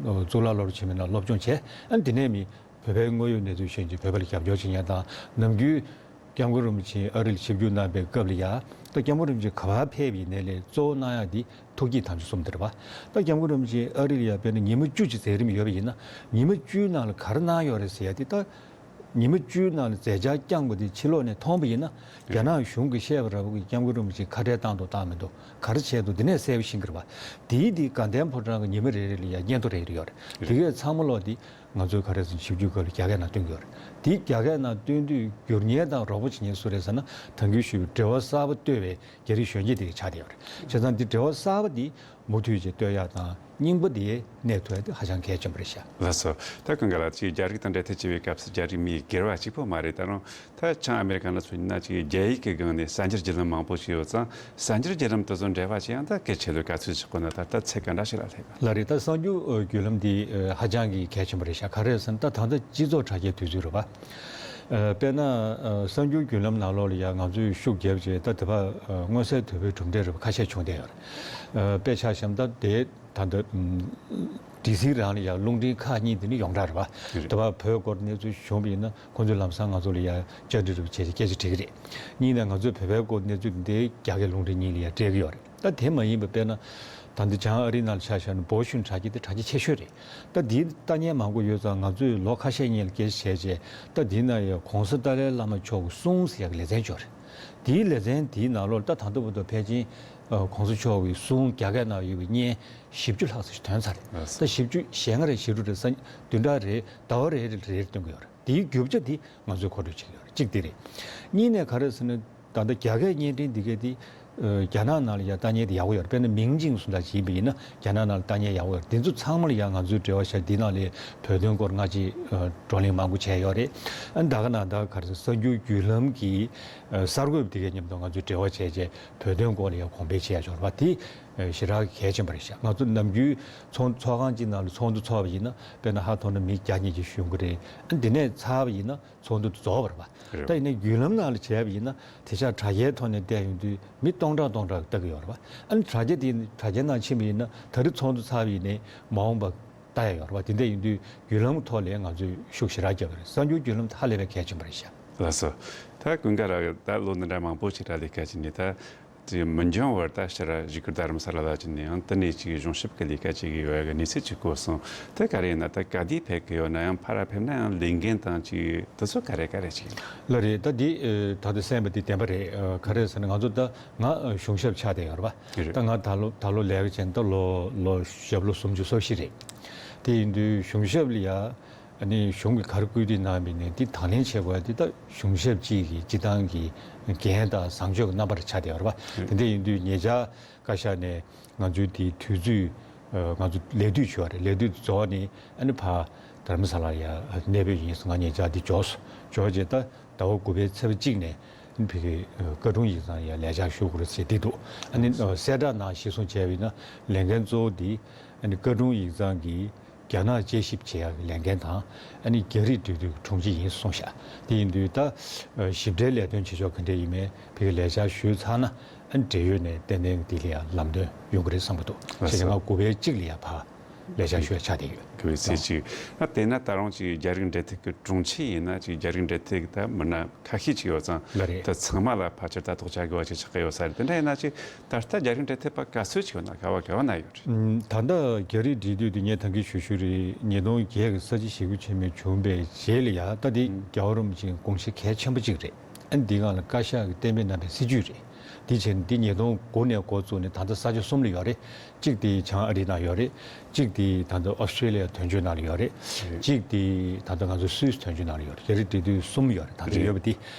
གཙུག་ལག་སློབ་གྲྭ་ཆེན་མོའི་ནང་སློབ་སྦྱོང་བྱས། ཨ་ནི་དེ་ནས་མི་བོད་པའི་དངོས་ཡོད་གནས་ཚུལ་ཤེས་ཀྱི་བོད་པ་ལ་རྒྱབ་སྐྱོར་བྱེད་མཁན་དང་ནམ་རྒྱུན་སྐྱབས་མགོན་རིན་པོ་ཆེ་ཨ་རི་ལ་ཆིབས་བསྒྱུར་གནང་པའི་སྐབས་ལ་ཡ་ད་སྐྱབས་མགོན་རིན་པོ་ཆེ་ག་པར་ཕེབས་པ་ཡིན་ནའི་ལས་གཙོ་བོ་གནང་ཡག་འདི་ཐུགས་བསྐྱེད་དམ་ཆོས་གསུམ་དེ་རེད་པ། ད་སྐྱབས་མགོན་རིན་པོ་ཆེ་ཨ་རི་ལ་ཡ་དཔེར་ན་ཉི་མ་བཅུ་ཅིག་མཛད་རིམ་ཡོད་པ་ཡིན་ན་ཉི་མ་བཅུའི་ནང་ལ་ག་རེ་གནང་ཡོད་རེད་ཟེར་ཡ་དེ་ད་ཉི་མ་བཅུའི་ནང་ལ་མཛད་འཆར་བསྐྱངས་པ་དེ་ཕྱི་ལོགས་ནས་མཐོང་པ་ཡིན་ན་རྒྱ་ནག་གཞུང་གིས་བཤད་པ་འདྲ་པོ་གི་སྐྱབས་མགོན་རིན་པོ་ཆེ་ཁ་བྲལ་བཏང་འདུག་བཏང་མི་འདུག་ག་རེ་བྱས་འདུག་འདི་ནས་གསལ་པོ་ཤེས་ཀྱི་རེད་པ། དེའི་དེ་དགའ་ལྡན་ཕོ་བྲང་གི་ཉི་མ་རེ་རེ་ལ་ཡ་སྙན་ཐོ་རེ་རེ་ཡོད་རེད། དེ་གས་ཚང་མ་ལོག་དེ་ང་ཚོའི་ག་རེ་ཟེར་ཆིབས་བསྒྱུར་སྐབས་ལ་རྒྱ་སྐད་ནང་སྟོན་གྱི་ཡོད་རེད། དེ་རྒྱ་སྐད་ནང་སྟོན་དུས་བསྒྱུར་མཁན་དང་རོགས་པ་བྱེད་མཁན་སུ་རེད་ཟེར་ན་ད་གིན་ཞུས་པའི་འབྲེལ་བ་གསར་པ་གཏོད་པའི་རྒྱ་རིགས་གཞོན་སྐྱེས་དེ་གས་ཆགས་བསྡད་ཡོད་རེད། བྱས་ཙང་འདི་འབྲེལ་བ་གསར་པ་འདི་མུ་མཐུད་ཅིག་གཏོད་ཡག་དང་རྙིང་པ་དེ་གནས་ཐུབ་ཡག་དེ་ཧ་ཅང་གལ་ཆེན་པོ་རེད་ཤག་ལགས་སོ། ད་ཀུན་དགའ་ལགས་ཀྱིས་རྒྱ་རིགས་དང་འབྲེལ་མཐུད་བྱེད་པའི་སྐབས་སུ་རྒྱ་རིགས་མི་སྒེར་བ་གཅིག་པོ་མ་རེད། ད་རུང་ད་བྱང་ཨ་མེ་རི་ཁ་ནང་ཚུད་ན་ཅིག་རྒྱ་ཡིག་གི་སྒང་ནས་གསར་འགྱུར་བརྒྱུད་ལམ་མང་པོ་ཞིག་ཡོད་ཙང་གསར་འགྱུར་བརྒྱུད་ལམ་དེ་ཚོ་འབྲེལ་བ་བྱེད་ཡག་ད་གལ་ཆེ་ལོས་ག་ཚོད་ཅིག་དགོས་ན་ད་ལྟ་ཚད་ག་འདྲ་ཞིག་ལ་སླེབས་པ། ལགས་རེད། ད་གསར་འགྱུར་བརྒྱུད་ལམ་འདི་ཧ་ཅང་གི་གལ་ཆེན་པོ་རེད་ཤག་ག་རེ་ཟེར་ན་ད་ད་ལྟ་སྤྱི་ཚོགས་དྲ་རྒྱའི་དུས་ཚོད་རེད་པ། དཔེར་ན་གསར་འགྱུར་བརྒྱུད་ལམ་ནང་ལོགས་ལ་ཡང་ང་ཚོས་ཤུགས་བརྒྱབ་རྗེས་ད་དེ་བ་མངོན་གསལ་དོད་པོའི་གྲུབ་འབྲས་རེད་པ་ཁ་ཤས་བྱུང་བསྡད་ཡོད་རེད། དཔེ་ཆ་བཞག་ན་ད་དེ་ད་ལྟ་ཌི་སི་རང་ལ་ཡང་རླུང་འཕྲིན་ཁག་གཉིས་དེ་ནི་ཡོངས་གྲགས་རེད་པ། རེད། དེ་བ་བོད་སྐོར་གནས་ཚུལ་བྱུང་བ་ཡིན་ན་ཁོང་ཚོས་ལམ་སང་ང་ཚོ་ལ་ཡང་བཅར་འདྲི་རེ་བྱས་ཏེ་སྐད་ཆ་དྲི་གི་རེད། གཉིས་ནས་ང་ཚོས་བོད་པའི་སྐོར་གནས་ཚུལ་འདི་རྒྱ་སྐད་རླུང་འཕྲིན་གཉིས་ལ་ཡང་སྤྲད་ཀྱི་ཡོད་རེད། ད་དེ་མ་ཡིན་པ་དཔེར་ན་ད་འདི་བྱང་ཨ་རིའི་ནང་ལ་ཆ་བཞག་ན་བོ་ཤུན་དྲ་རྒྱ་དེ་དྲ་རྒྱ་ཆེ་ཤོས་རེད། ད་འདིའི་ལྟ་མཁན་མང་པོ་ཡོད་ཙང་ང་ཚོས་ལོ་ཁ་ཤས་སྔོན་ལ་སྐད་ཆ་བྱས་རྗེས་ད་འདི་ན་ཡང་གོང་ས་ཏཱ་ལའི་བླ་མ་མཆོག་གི་གསུང་ཟེར་ཡག་གི་ལེ་ཚན་ཅིག་ཡོད་རེད། དེའི་ལེ་ཚན་དེའི་ནང་ལོགས་ད་ད་ལྟ་བར་དུ་ཕལ་ཆེར་ཨ་གོང་ས་མཆོག་གི་གསུང་རྒྱ་སྐད་ནང་ཡོད་པའི་བརྙན་བཞི་བཅུ་ལྷག་ཙམ་ཞིག་ཐོན་ཚར་རེད། ད་བཞི་བཅུ་ཞེ་ལྔ་རེད། བཞི་དྲུག་རེད། ས་བདུན་ཕྲག་རེ་ཟླ་བ་རེ་རེ་རེ་རེ་སྟོན་གྱི་ཡོད་རེད། དེའི་རྒྱུ་ཆ་དེ་ང་ཚོས་མཁོ་སྤྲོད་བྱེད་ཀྱི་ཡོད་རེད། གཅིག་དེ་རེད། གཉིས་ནས་ག་རེ་ཟེར་ན་ད་ལྟ་རྒྱ་སྐད་བརྙན་འཕྲིན་འདི་གས་དེ་ཨ་རྒྱ་ནག་ནང་ལ་ཡང་ལྟ་མཁན་དེ་ཡག་པོ་ཡོད་རེད། དཔེར་ན་མིང་ཅིང་སུ་འདྲ་ཞིག་ཡིན་པ་ཡིན་ན་རྒྱ་ནག་ནང་ལ་ལྟ་མཁན་ཡག་པོ་ཡོད་རེད། འདི་ཚོ་ཚང་མ་ལ་ཡང་ང་ཚོས་འབྲེལ་བ་བྱས། འདི་ནང་ལ་བོད་དོན་སྐོར་སྔ་ཕྱི་ཨ་བགྲོ་གླེང་མང་པོ་བྱས་ཡོད་རེད། ཨ་ད་ག་ནང་ད་ག་རེ་ཟེར་གསར་འགྱུར་བརྒྱུད་ལམ་གྱི་ཨ་གསར་འགོད་པ་དེ་གས་མཉམ་དུ་ང་ཚོས་འབྲེལ་བ་བྱས་རྗེས་བོད་དོན་སྐོར་ལ་ཡང་གོང་འཕེལ་བྱེད་ཡག་ཅིག་ཡོད་རེད་པ། དེ་ཨ་ཞེ་དྲག་གལ་ཆེན་པོ་རེད་ཤག་ང་ཚོ་ནམ་རྒྱུན་ཚོགས་ཚོགས་ཁང་གཅིག་ནང་ལ་ཚོགས་འདུ་ཚོགས་པ་ཡིན་ན་དཔེར་ན་ཧ་ཐོག་ན་མི་བརྒྱ་ཉིས་བརྒྱ་ཞིག་ཡོང་གི་རེད། ཨ་འདི་ནས་ཚར་བ་ཡིན་ན་ཚོགས་འདུ་དེ་རྫོགས་པ་རེད་པ། རེད། ད་ཡིན་ནའི་བརྒྱུད་ལམ་ནང་ལ་བྱས་པ་ཡིན་ན་དེ་ཆ་དྲ་རྒྱའི་ཐོག་ནས་བལྟས་ཡོང་དུས་མི་སྟོང་ཕྲག་སྟོང་ཕྲག་ལྟ་གི་ཡོད་རེད་པ། ཨ་ནི་དྲ་རྒྱ་དེ་དྲ་རྒྱའི་ནང་ཕྱིན་པ་ཡིན་ན་ད་རེས་ཚོགས་འདུ་ཚར་བ་ཡིན་ནའི་མ་འོངས་པ་ལྟ་ཡག་ཡོད་རེད་པ། དེ་འདྲ་ཡིན་དུས་བརྒྱུད་ལམ་ཐོག་ལ་ང་ཚོས་ཤུགས་ཞེ་དྲག་རྒྱབ་པ་རེད། གསར་འགྱུར་བརྒྱུད་ལམ་དེ་ཧ་ལས་པའི་གལ་ཆེན་པོ་རེད་ཤག་ལགས་སོ། ད་ཀུན་དགའ་ལགས་ད་ལོ་འདི་འདྲ་མང་པོ་ཞིག་ར་ལས་ཀ་བྱས་ནས་ད་དེ་མི་འགྱངས་བར་ད་ཕྱིར་བཞུགས་སྒར་རྡ་རམ་ས་ལ་ལ་བྱས་ནས་ཡང་དེ་ནས་ཅིག་གཞུང་ཞབས་ཀྱི་ལས་ཀ་བྱེད་ཀྱི་ཡོད་ཡག་གི་གནས་ཚུལ་ཅིག་གོ་སོང་། དེ་ག་རེ་ཡིན་ན་ད་ག་དུས་ཕེབས་ཀྱི་ཡོད་ན་ཡང་ཕར་ར་ཕེབས་ན་ཡང་ལས་འགན་དང་ཅིག་དེ་ཚོ་ག་རེ་ག་རེ་ཅིག་ཡིན། ལགས་རེད། ད་འདི་ཨ་ད་ལྟ་གསན་པ་འདི་བདེན་པ་རེད། ཨ་ག་རེ་ཟེར་ན་ང་ཚོ་ད་ང་ཨ་གཞུང་ཞབས་ཆགས་བསྡད་ཡོད་རེད་པ། རེད། ད་ང་ད་ལོ་ད་ལོ་ལས་ཀ་བྱས་ནས་ད་ལོ་ལོ་ཞབས་ལོ་སུམ་ཅུ་སོ་བཞི་རེད། དེ་ཡིན་དུས་གཞུང་ཞབས་ལ་ཡ་ཨ་ནི་གཞུང་གིས་ག་རེ་བཀོད་སྒྲིག་གནང་བ་ཡིན་ནའི་འདི་དང་ལེན་བྱེད་དགོས་ཡ་འདི་ད་གཞུང་ཞབས་གཅིག་གི་སྤྱི་བཏང་གི་འགན་དང་བཟང་སྤྱོད་ཀྱི་རྣམ་པར་ཆགས་བསྡད་ཡོད་རེད་པ། རེད། དེ་འདྲ་ཡིན་དུས་ཉེ་ཆར་བཀའ་ཤག་ནས་ང་ཚོའི་དེའི་དུས་ཚོད་ཨ་ང་ཚོ་ལས་དུས་བྱས་པ་རེད། ལས་དུས་རྫོགས་ནས་ཨ་ནི་ཕར་རྡ་རམ་ས་ལ་ཡ་གནས་སྤོས་ཡིན་སོང་། ང་ཉེ་ཆར་འདི་འབྱོར་སོང་། འབྱོར་རྗེས་ད་ཟླ་བ་དགུ་པའི་ཚེས་པ་གཅིག་ནས་ཨ་ནི་ཕ་གི་ཨ་བཀའ་དྲུང་ཡིག་ཚང་ཡ་ལས་བཅར་ཞུ་དགོས་རེད་ཟེར་འདི་འདུག་ཨ་ནི་ཨ་གསལ་བསྒྲགས་ནང་གཞིར་བཟུང་བྱས་པ་ཡིན་ན་ལས་འགན་གཙོ་བོ་འདི་ཨ་ནི་བཀའ་དྲུང་ཡིག་ཚང་གི་རྒྱ་ནག་དཔྱད་ཞིབ་བྱེད་ཡག་གི་ལས་འགན་དང་ཨ་ནི་རྒྱ་རིགས་འབྲེལ་མཐུད་ཀྱི་དྲུང་ཆེ་ཡིན་གསུངས་ཤག་དེ་ཡིན་དུས་ད་ཨ་ཞིབ་ཕྲའི་ལས་དོན་བྱེད་ཕྱོགས་ག་འདྲ་ཡིན་མིན་ཕ་གི་ལས་བཅར་ཞུས་ཚར་ན་ཨ་ནི་འབྲེལ་ཡོད་ནས་ཏན་ཏན་འདི་ལ་ཡང་ལམ་སྟོན་ཡོང་གི་རེད་བསམ་གྱི་འདུག་ལགས་སོ། བྱས་ཙང་ང་དགུ་པའི་གཅིག་ལ་ཡང་ཕར་ལས་བཅར་ཞུ་ཡ་ཆགས་བསྡད་ཡོད། དགུ་པའི་ཚེས་གཅིག་ཨ་དེ་ན་ད་རུང་ཅིག་རྒྱ་རིགས་འབྲེལ་མཐུད་ཀྱི་དྲུང་ཆེ་ཡིན་ན་ཅིག་རྒྱ་རིགས་འབྲེལ་མཐུད་ཀྱི་ད་མི་སྣ་ཁ་ཤས་ཅིག་ཡོད་ཙང་། ལགས་རེད། ད་ཚང་མ་ལ་ཕལ་ཆེར་ལྟ་རྟོག་བྱ་དགོས་པ་ཅིག་ཆགས་ཀྱི་ཡོད་ས་རེད། དེ་འདྲ་ཡིན་ན་ཅིག་ད་ལྟ་རྒྱ་རིགས་འབྲེལ་མཐུད་པ་ག་ཚོད་ཅིག་ཡོད་ན་ག་བ་ག་བ་ན་ཡོད་རེད། ཨུམ། ད་ལྟ་རྒྱ་རིགས་འབྲེལ་མཐུད་དེ་ངས་ད་གིན་ཞུ་ཞུ་རེད། ཉིས་སྟོང་བརྒྱད་ཀྱི་ས་བྱི་ཞི་རྒོལ་ཆེན་མོ་བྱུང་བའི་རྗེས་ལ་ཡ་ད་འདི་ཨུམ་རྒྱལ་བ་རིན་པོ་ཆེའི་དགོངས་གཞི་གལ་ཆེན་པོ་གཅིག་རེད། ཨ་འདི་སྒང་ལ་བཀའ་ཤག་གིས་གཏན་འབེབས་གནང་བའི་སྲིད་ཇུས་རེད། འདི་བྱས་ནས་འདི་ཉིས་སྟོང་དགུ་ནས་འགོ་བཙུགས་ནས་ད་ལྟ་ས་ཆ་གསུམ་ལ་ཡོད་རེད། གཅིག་དེ་བྱང་ཨ་རིའི་ནང་ཡོད་རེད། གཅིག་དེ་ད་ལྟ་ཨོ་སི་ཀྲི་ལི་ཡ་དོན་གཅོད་ནང་ལ་ཡོད་རེད། རེད། གཅིག་དེ་ད་ལྟ་ང་ཚོ་སུད་སི་དོན་གཅོད་ནང་ལ་ཡོད་རེད། རྒྱ་རིགས་འབྲེལ་མཐུད་གསུམ་ཡོད་རེད། ད་ལྟ་རེད། ཡོད་པ་དེ་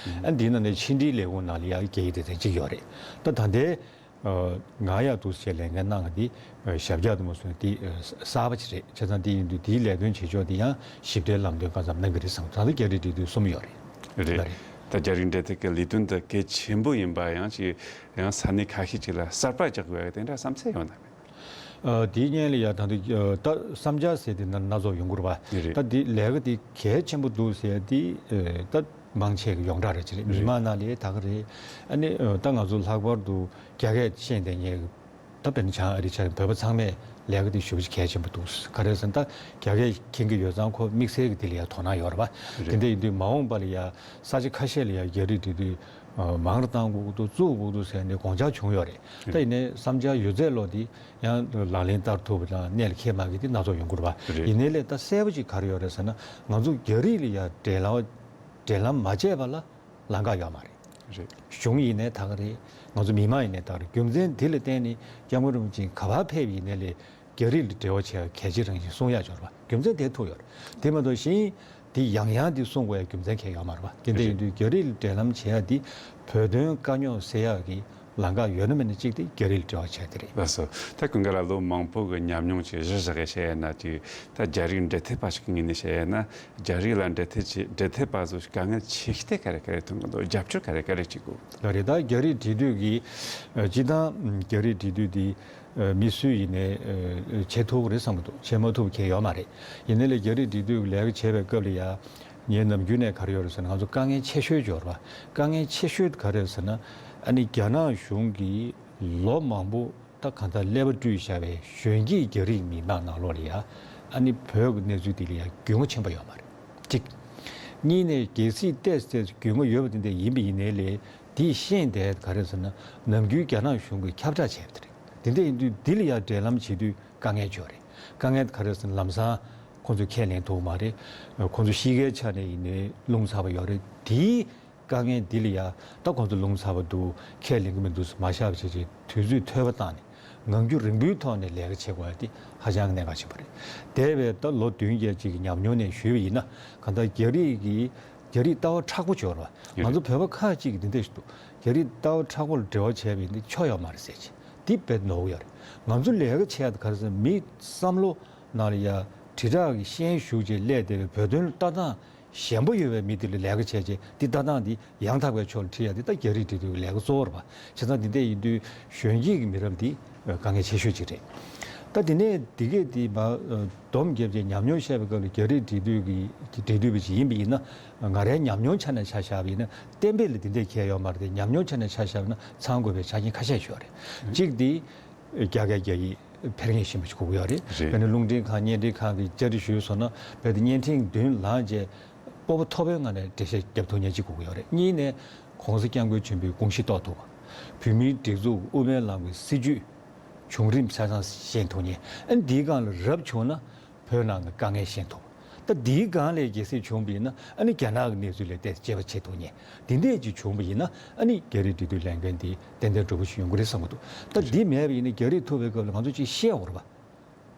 ཨ་འདིའི་ནང་ནས་ཕྱི་འབྲེལ་ལས་ཁུངས་ནང་ལ་ཡང་རྒྱ་ཡིག་སྡེ་ཚན་གཅིག་ཡོད་རེད། ད་ད་ལྟའི་ཨ་ང་ཡང་འདུག་སེ་ལས་འགན་གནང་གི་འདི་ཨ་ཞབས་བཀྱག་དུ་མ་སོང་འདི་ཨ་གསར་པ་ཅིག་རེད། བྱས་ཙང་འདི་ཡིན་དུས་འདིའི་ལས་དོན་བྱེད་ཕྱོགས་འདི་ཡང་ཞིབ་ཕྲའི་ལམ་སྟོན་གང་འཚམ་གནང་གི་རེད་བསམ། ད་ལྟ་རྒྱ་རིགས་འབྲེལ་མཐུད་གསུམ་ཡོད་རེད། རེད། ལགས་རེད། ད་རྒྱ་རིགས་འབྲེལ་མཐུད་ཀྱི་ལས་དོན་འདི་གལ་ཆེན་པོ་ཡིན་པ་ཡང་ཅིག་ཡང་ས་གནས་ཁ་ཤས་ཅིག་ལ་གསར་པ་རྒྱག་དགོས་ཡ་དེ་འདྲ་བསམ་ཚུལ་ཡོད་ན་མེད། ཨ། དེའི་སྔོན་ལ་ཡ་ད་ལྟ་ཨ་ད་བསམ་འཆར་ཟེར་དེ་སྣ་སྣ་ཚོགས་ཡོང་གི་རེད་པ། རེད། ད་འདི་ལས་ཀ་དེ་གལ་ཆེན་པོ་འདུག་ཟེར་དེ་ཨ་ད་མང་ཆེ་གི་ཡོངས་གྲགས་རེད་ཅེས་རེད། མི་རེད། མང་ནང་ལ་ད་ག་རེད། ཨ་ནི་ཨ་ད་ང་ཚོ་ལྷག་པར་དུ་རྒྱ་སྐད་ཤེས་ལྡན་མཁན་གི་ད་དཔེར་ན་བྱང་ཨ་རི་ཆ་བོད་པ་ཚང་མས་ལས་ཀ་དེ་ཞེ་པོ་ཅིག་གལ་ཆེན་པོ་འདུག་ག་རེ་ཟེར་ན་ད་རྒྱ་སྐད་མཁྱེན་གི་ཡོད་ཙང་ཁོ་དམིགས་བསལ་གི་དེ་ལ་ཡ་དོ་སྣང་ཡོད་རེད་པ། རེད། དེ་འདྲ་ཡིན་དུས་མ་འོངས་པ་ལ་ཡ་ས་ཆ་ཁ་ཤས་ལ་ཡ་རྒྱ་རིགས་འབྲེལ་མཐུད་ཨ་མང་རུ་གཏང་དགོས་ཀྱི་འདུག་བཙུགས་དགོས་ཀྱི་འདུག་ཟེར་ནས་དགོངས་འཆར་བྱུང་ཡོད་རེད། ད་ཡིན་ནའི་བསམ་འཆར་ཡོད་ཚད་ལོ་དེ་ཡང་ལག་ལེན་བསྟར་ཐུབ་པ་དང་གནད་ལ་འཁེལ་མ་གི་དེ་སྣ་ཚོགས་ཡོང་གི་རེད་པ། རེད། ཡིན་ནའི་ལས་ད་གསལ་པོ་ཅིག་ག་རེ་ཡོད་རེད་ཟེར་ན་ང་ཚོ་རྒྱ་རིགས་ལ་ཡ་འབྲེལ་ལམ་འབྲེལ་ལམ་མ་བྱས་པ་ལ་ལམ་ཁ་ཡོད་མ་རེད། རེད། གཞུང་ཡིན་ནའི་ད་ག་རེད། ང་ཚོ་མི་མང་ཡིན་ནའི་ད་ག་རེད། རྒྱུ་མཚན་འདི་ལ་བརྟེན་ནས་སྐྱབས་མགོན་རིན་པོ་ཆེ་ག་པར་ཕེབས་ཡིན་ནའི་ལས་རྒྱ་རིགས་ལ་འབྲེལ་བ་བྱས་པ་གལ་ཆེ་རང་བཞིན་གསུང་ཡག་ཡོད་རེད་པ། རྒྱུ་མཚན་དེ་ཐུག་ཡོད་རེད། དེ་མ་གཏོགས་གཞན་དེ་ཡང་ཡང་དེ་གསུང་དགོས་ཡ་རྒྱུ་མཚན་གང་ཡང་ཡོད་མ་རེད་པ། དེ་འདྲ་ཡིན་དུས་རྒྱ་རིགས་ལ་འབྲེལ་ལམ་བྱེད་ཡ་དེ་བོད་དོན་དཀའ་རྙོག་སེལ་ཡག་གི་ལམ་ཁ་ཡོད་ན་མེད་ན་གཅིག་དེ་རྒྱ་རིགས་ལ་འབྲེལ་བ་བྱས་དེ་རེད། ལགས་སོ། ད་ཀུན་དགའ་ལགས་ལོ་མང་པོ་གི་ཉམས་མྱོང་ཅིག་གཞི་བཞག་གི་བཤད་ཡ་ན་ཅིག་ད་རྒྱ་རིགས་འབྲེལ་མཐུད་པ་ཞིག་གི་ངོས་ནས་བཤད་ཡ་ན་རྒྱ་རིགས་ལ་འབྲེལ་མཐུད་བྱེད་འབྲེལ་མཐུད་པ་ཚོ་དཀའ་ངལ་ཆེ་ཤོས་དེ་ག་རེ་ག་རེ་ཐོན་གི་འདུག་རྒྱབ་སྐྱོར་ག་རེ་ག་རེ་བྱེད་དགོས་འདུག་ལགས་རེད། ད་རྒྱ་རིགས་འབྲེལ་མཐུད་ཀྱི་ཨ་སྤྱིར་བཏང་རྒྱ་རིགས་འབྲེལ་མཐུད་དེ་ཨ་མི་སུ་ཡིན་ནའི་ཨ་བྱེད་ཐུབ་ཀྱི་རེད་བསམ་གྱི་འདུག་བྱེད་མ་ཐུབ་མཁན་ཡོད་མ་རེད། ཡིན་ནའི་ལས་རྒྱ་རིགས་འབྲེལ་མཐུད་ལས་ཀ་བྱེད་པའི་སྐབས་ལ་ཡ་ངའི་ནམ་རྒྱུན་ནས་ག་རེ་ཡོད་རེད་ཟེར་ན་ང་ཚོ་དཀའ་ངལ་ཆེ་ཤོས་ཅིག་ཡོད་རེད་པ། དཀའ་ངལ་ཆེ་ཤོས་ག་རེ་རེད་ཟེར་ན་ཨ་ནི་རྒྱ་ནག་གཞུང་གིས་ལོ་མང་པོ་ད་གང་ལྟར་ཀླད་པ་བཀྲུས་བཞག་པའི་གཞོན་སྐྱེས་རྒྱ་རིགས་མི་མང་ནང་ལོགས་ལ་ཡ་ཨ་ནི་བོད་ཀྱི་གནས་ཚུལ་དེ་ལ་ཡ་རྒྱུས་མངའ་ཆེན་པོ་ཡོད་མ་རེད། གཅིག་གཉིས་ནས་གལ་སྲིད་ཏོག་ཙམ་རྒྱུས་མངའ་ཡོད་པ་དེ་འདྲ་ཡིན་པ་ཡིན་ནའི་ལས་དེ་ཤེས་བསྡད་ག་རེ་ཟེར་ན་ནམ་རྒྱུན་རྒྱ་ནག་གཞུང་གིས་ཁྱབ་བསྒྲགས་བྱས་པ་དེ་རེད། དེ་འདྲ་ཡིན་དུས་འདི་ལ་ཡང་འབྲེལ་ལམ་བྱེད་དུས་དཀའ་ངལ་ཅིག་ཡོད་རེད། དཀའ་ངལ་ག་རེ་ཟེར་ན་ལམ་སང་ཁོང་ཚོས་ཁས་ལེན་ཐུབ་མ་རེད། ཁོང་ཚོ་གཤིས་ཀའི་ཆ་ནས་ཡིན་ནའི་རླུང་ཚ་པོ་ཡོད་རེད། དེའི་དཀའ་ངལ་འདི་ལ་ཡང་ད་ཁོང་ཚོ་རླུང་ཚ་པོ་འདུག་ཁས་ལེན་གི་མི་འདུག་ཟེར་མ་བཞག་པ་བྱས་བྱས་དུས་ཚོད་ཐོལ་པ་བཏང་ནས་ངང་རྒྱུད་རིང་པོའི་ཐོག་ནས་ལས་ཀ་བྱེད་དགོས་ཡ་དེ་ཧ་ཅང་གི་གནད་འགག་ཆེན་པོ་རེད། འདས་པའི་ད་ལོ་བདུན་བརྒྱད་ཅིག་གི་ཉམས་མྱོང་ནས་ཞུས་པ་ཡིན་ན་གང་ལྟར་རྒྱ་རིགས་ཀྱི་རྒྱ་རིགས་ལྟ་བ་མཁྲེགས་པོ་ཅིག་ཡོད་རེད་པ། ང་ཚོ་བོད་པ་ཁག་ཅིག་གིས་འདི་འདྲ་ཞིག་འདུག་རྒྱ་རིགས་ལྟ་བ་མཁྲེགས་པོ་ལ་འབྲེལ་བ་བྱས་པ་ཡིན་ན་ཆོ་ཡོད་མ་རེད་ཟེར་གྱི་འདི་དཔེ་ནོར་གི་ཡོད་རེད། ང་ཚོ་ལས་ཀ་བྱེད་ཡ་དེ་ག་རེ་ཟེར་མི་བསམ་བློ་ནང་ལ་ཡ་དྲིལ་བསྒྲགས་ཀྱི་ཤན་ཞུགས་བྱས་སླེབས་བསྡད་པའི་བོད་དོན་ལ་ལྟ་སྟངས་ཞན་པོ་ཡོད་པའི་མི་དེ་ལ་ལས་ཀ་བྱས་རྗེས་འདི་ལྟ་སྟངས་འདི་ཡང་དག་པའི་ཕྱོགས་ལ་ཁྲིད་ཡ་འདི་ད་རྒྱ་རིགས་འབྲེལ་མཐུད་ཀྱི་ལས་ཀ་གཙོ་བོ་རེད་པ། བྱས་ཙང་འདི་འདྲ་ཡིན་དུས་གཞོན་སྐྱེས་ཀྱི་མི་རབས་འདི་དཀའ་ངལ་ཆེ་ཤོས་ཅིག་རེད། ད་དེ་ནས་འདི་གས་འདི་མ་སྡོམ་བརྒྱབ་རྗེས་ཉམས་མྱོང་བཤད་པའི་སྐབས་ལ་རྒྱ་རིགས་འབྲེལ་མཐུད་ཀྱི་འབྲེལ་མཐུད་པ་ཅིག་ཡིན་པ་ཡིན་ན་ང་རའི་ཉམས་མྱོང་ཆ་ནས་ཆ་བཞག་པ་ཡིན་ན་གཏན་འབེབས་ལ་འདི་འདྲ་གལ་ཡོད་མ་རེད་དེ་ཉམས་མྱོང་ཆ་ནས་ཆ་བཞག་པ་ན་ཚང་དགོས་པའི་ཆ་རྐྱེན་ཁ་ཤས་ཤིག་ཡོད་རེད། གཅིག་འདི་རྒྱ་སྐད་རྒྱག་ཡིག་ཕེར་ངེས་ཤིན་པོ་ཞིག་དགོས་ཀྱི་ཡོད་རེད། རེད། དཔེར་ན་རླུང་འཕྲིན་ཁང་བརྙན་འཕྲིན་ཁང་གི་བཅར་འདྲི་ཞུས་སོང་ན་དཔེར་ན་བརྙན་འཕྲིན་མདུན་ལངས་རྗེས་སྤོབས་པ་མཐོ་པོའི་ངང་ནས་འགྲེལ་བཤད་རྒྱབ་ཐུབ་མཁན་གཅིག་དགོས་ཀྱི་ཡོད་རེད། གཉིས་ནས་༸གོང་ས་༸སྐྱབས་མགོན་ཆེན་པོའི་དགོངས་གཞི་རྟོགས་ཐུབ་པ། བོད་མིའི་སྒྲིག་འཛུགས་དབུ་མའི་ལམ་གྱི་སྲིད་བྱུས་བྱུང་རིམ་ཆ་ཚང་ཤེས་ཐུབ་མཁན། ཨ་ནི་འདིའི་སྒང་ལ་རབ་བྱུང་ན་བོད་ནང་གི་དཀའ་ངལ་ཤེས་ཐུབ། ད་འདིའི་སྒང་ལས་གལ་སྲིད་བྱུང་བ་ཡིན་ན་ཨ་ནི་རྒྱ་ནག་གི་གནས་ཚུལ་ལ་བལྟས་དཔྱད་པ་བྱེད་ཐུབ་མཁན། འདི་འདྲས་ཅིག་བྱུང་བ་ཡིན་ན་ཨ་ནི་རྒྱ་རིགས་འབྲེལ་མཐུད་ལས་འགན་འདི་ཏན་ཏན་འགྲུབ་པ་ཞིག་ཡོང་གི་རེད་བསམ་གྱི་འདུག་ད་འདི་མེད་པ་ཡིན་ན་རྒྱ་རིགས་ཐུག་པའི་སྐབས་ལ་ང་ཚོ་ཅིག་བཤད་དགོས་རེད་པ།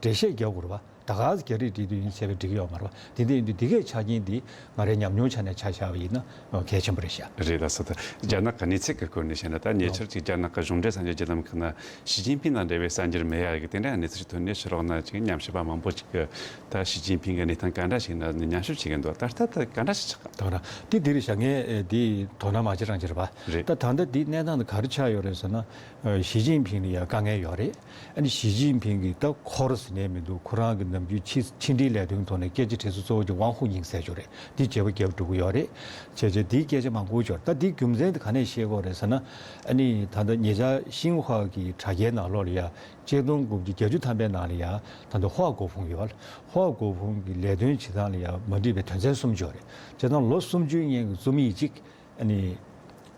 འགྲེལ་བཤད་རྒྱག་དགོས་རེད་པ། ད་ག་ཟེ་རྒྱ་རིགས་འབྲེལ་མཐུད་ཡིན་ཟེར་བའི་འགྲིག་གི་ཡོད་མ་རེད་པ། དེ་འདྲ་ཡིན་དུས་འདི་གའི་ཆ་རྐྱེན་འདི་ང་རའི་ཉམས་མྱོང་ཆ་ནས་ཆ་བཞག་པ་ཡིན་ན་གལ་ཆེན་པོ་རེད་ཤག་རེད། ལགས་སོ། ད་རྒྱ་ནག་གི་གནས་ཚུལ་གྱི་སྐོར་ནས་བཤད་ན་ད་ཉེ་ཆར་ཅིག་རྒྱ་ནག་གི་གཞུང་འབྲེལ་གསར་འགྱུར་བརྒྱུད་ལམ་ཁག་ན་ཞི་ཅིན་ཕིང་དང་འབྲེལ་བའི་གསར་འགྱུར་མེད་ཡ་གི་དེ་འདྲ་གནས་ཚུལ་ཐོན་ནས་ཕྱི་ལོགས་ན་ཅིག་ཉམས་ཞིབ་པ་མང་པོ་ཅིག་གིས་ད་ཞི་ཅིན་ཕིང་གི་གནས་སྟངས་ག་འདྲ་ཞིག་ན་ཉམས་ཞིབ་བྱེད་ཀྱི་འདུག་ད་ལྟ་ད་ག་འདྲ་ཞིག་ཆགས། ད་ར་དེ་འདི་རེད་ཤག་ངས་ཨེ་འདི་དོ་སྣང་མ་བྱེད་རང་བྱེད་རེད་པ། རེད། ད་ད་ལྟ་འདི་གནས་སྟངས་དེ་ག་རེ་ཆགས་ཡོད་རེད་ཟེར་ན་ཨ་ཞི་ཅིན་ཕིང་ལ་ཡ་དཀའ་ངལ་ཡོད་རེད། ཨ་ནི་ཞི་ཅིན་ཕིང་གིས་ད་འཁོར་ཟེར་ནས་མི་འདུག་ཁོ་རང་གི་ནམ་རྒྱུན་ཕྱི་ཕྱི་འབྲེལ་ལས་དོན་ཐོག་ནས་སྐད་ཆ་དྲིས་ས་གཙོ་བོ་ཅིག་ཝང་ཧུའུ་ཉིང་ཟེར་ཅིག་ཡོད་རེད། འདི་བརྗེ་པོ་རྒྱབ་འགྲོ་གི་ཡོད་རེད། བྱས་བྱས་འདིའི་སྐད་ཆ་མང་པོ་ཅིག་ཡོད་རེད། ད་འདིའི་རྒྱུ་མཚན་དེ་ག་ནས་ཤེས་དགོས་རེད་ཟེར་ན་ཨ་ནི་ད་ལྟ་ཉེ་ཆར་ཤིན་ཧྭ་གི་དྲ་རྒྱའི་ནང་ལོགས་ལ་ཡ་ཆིག་སྟོང་དགུ་བརྒྱ་བརྒྱད་ཅུ་ཐམ་པའི་ནང་ལ་ཡ་ད་ལྟ་ཧྭ་གོ་ཕུང་ཡོད། ཧྭ་གོ་ཕུང་གི་ལས་དོན་བྱེད་སྟངས་ལ་ཡ་མ་འགྲིག་པའི་དོན་ཚན་སུམ་ཅུ་ཡོད་རེད། བྱས་ཙང་ལོ་སུམ་ཅུའི་སྔོན་གྱི་རྩོམ་ཡིག་ཅིག་ཨ་ནི་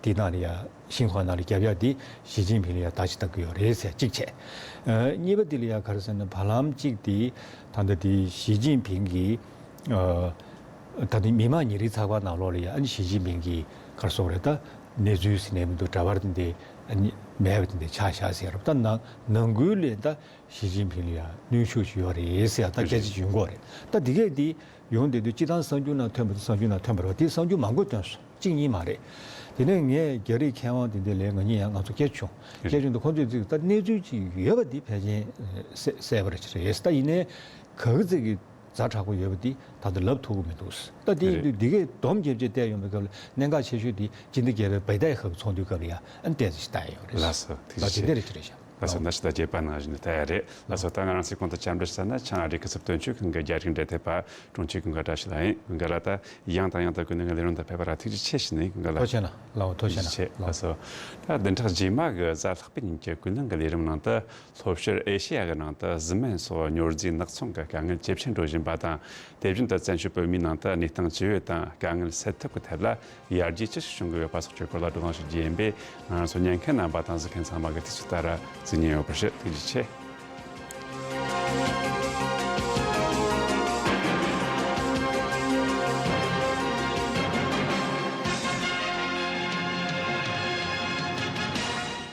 དེའི་ནང་ལ་ཡ་ཤིན་ཧྭ་ནང་ལ་རྒྱབ་ཡ་དེ་ཞི་ཅིན་ཕིང་ལ་ཡ་བརྡ་ཅིག་བཏང་གི་ཡོད་རེད་ཟེར་གཅིག་བྱས། ཨ་གཉིས་པ་དེ་ལ་ཡ་ག་རེ་ཟེར་ན་བར་ལམ་གཅིག་དེ་ད་ལྟ་དེ་ཞི་ཅིན་ཕིང་གིས་ཨ་ད་ལྟ་མི་དམངས་ཉིན་རེའི་ཚགས་པར་ནང་ལོགས་ལ་ཡ་ཨ་ནི་ཞི་ཅིན་ཕིང་གིས་ག་རེ་གསུངས་རེད། ད་གནས་ཚུལ་ཟེར་ནས་མི་འདུག་འདྲ་པར་དེ་འདྲ་ཨ་ནི་མེད་པ་དེ་འདྲ་ཆགས་བཞག་ཟེར་རབས། ད་ནང་ནང་ཁུལ་ལ་ད་ཞི་ཅིན་ཕིང་ལ་ཡ་གནོན་ཤུགས་ཤིག་ཡོད་རེད་ཟེར་ཡ་ད་སྐད་ཆ་ཅིག་ཡོང་གི་ཡོད་རེད། ད་འདི་གས་འདི་ཡོང་བསྡད་དུས་སྤྱིར་བཏང་གསར་འགྱུར་ནང་ཐོན་པ་དང་གསར་འགྱུར་ནང་ཐོན་པ་རེད་པ། དེ་གསར་འགྱུར་མང་པོ་ཐོན་སོང་། གཅིག་གཉིས་མ་རེད། དེ་ནས་ངས་རྒྱ་རིགས་མཁས་དབང་དེ་འདྲ་ལ་ང་གཉིས་ཡང་ང་ཚོ་སྐད་ཆ་བྱུང་། སྐད་ཆ་བྱུང་དུས་ཁོང་ཚོས་ཅིག་ད་གནས་ཚུལ་ཅིག་ཡོད་པ་འདི་ཕལ་ཆེར་གསལ་གསལ་པོ་རེད་ཅིག་རེད། ད་ཡིན་ནའི་ག་གི་ཚིག་གི་ཛ་དྲག་པོ་ཡོད་པ་འདི་ད་ལྟ་ལབ་ཐུབ་ཀྱི་མི་འདུག་ད་དེ་ཡིན་དུས་འདི་གས་སྡོམ་རྒྱབ་བྱས་བལྟས་ཡོང་བའི་སྐབས་ལ་གནད་འགག་ཆེ་ཤོས་འདི་སྤྱི་ཟླ་བརྒྱད་པའི་བྷེ་ཏའི་ཧ་གི་ཚོགས་འདུའི་སྐབས་ལ་ཡང་ཨ་ནི་ཏོག་ཙམ་ཞིག་བལྟ་ཡ་ཡོད་རེད། ལགས་སོ། ཐུགས་རྗེ་ཆེ། ད་དེ་འདྲ་རེད་ཅིག་རེད་ཤག་ལགས་སོ། ད་ཕྱི་ཟླ་བརྒྱད་པ་ནང་བཞིན་ལྟ་ཡ་རེད། ལགས་སོ། ད་ང་རང་ཚོའི་གོང་དུ་འཆམ་འདྲི་ཞུས་ན་ཆང་རིགས་ཀྱི་ཚབ་དོན་གཅོད་ཁང་གི་རྒྱ་རིགས་འབྲེལ་མཐུད་པ་དྲུང་ཆེ་ཀུན་དགའ་བཀྲ་ཤིས་ལགས་ཡིན། ཀུན་དགའ་ལགས། ད་ཡང་དང་ཡང་དུ་ཀུན་གླེང་གི་ལས་རིམ་དུ་ཕེབས་པ་ལ་ཐུགས་རྗེ་ཆེ་ཞུ་ནི་ཡིན། ཀུན་དགའ་ལགས། ཐུགས་རྗེ་ཆེ་གནང་། ལགས་འོ། ཐུགས་རྗེ་ཆེ་གནང་། ལགས་འོ། ལགས་སོ། ད་བདུན་ཕྲག་རྗེས་མ་གི་གཟའ་ལྷག་པའི་ཉིན་གྱི་ཀུན་གླེང་གི་ལས་རིམ་ནང་དུ་ལྷོ་ཤར་ཨེ་ཤེ་ཡ་གི་ནང་དུ་གཟི་སྨན་སོགས་སྨྱོ་རྫས་ནག་ཚོང་གི་དཀའ་ངལ་ཇེ་ཆེར་འགྲོ་བཞིན་པ་དང་། དེ་བཞིན་དུ་བཙན་བྱོལ་བོད་མིའི་ནང་དུ་གནས་སྟངས་ཇི་ཡོད་དང་དཀའ་ངལ་སེལ་ཐབས་ཀྱི་ཐད་ལ་ཡར་རྒྱས་ཅི་ཞིག་བྱུང་གི་ཡོད་པ་སོགས་ཀྱི་སྐོར་ལ་བགྲོ་གླེང་ཞུ་རྒྱུ་ཡིན་པས། ང་རང་ཚོ་ཉན་མཁན་རྣམ་པ་དང་གཟིགས་མཁན་ཚང་མ་གིས་དུས་ཚོད་ལྟར་གཟིགས་ཉན་ཡོད་པར་ཞུ། ཐུགས་རྗེ་ཆེ།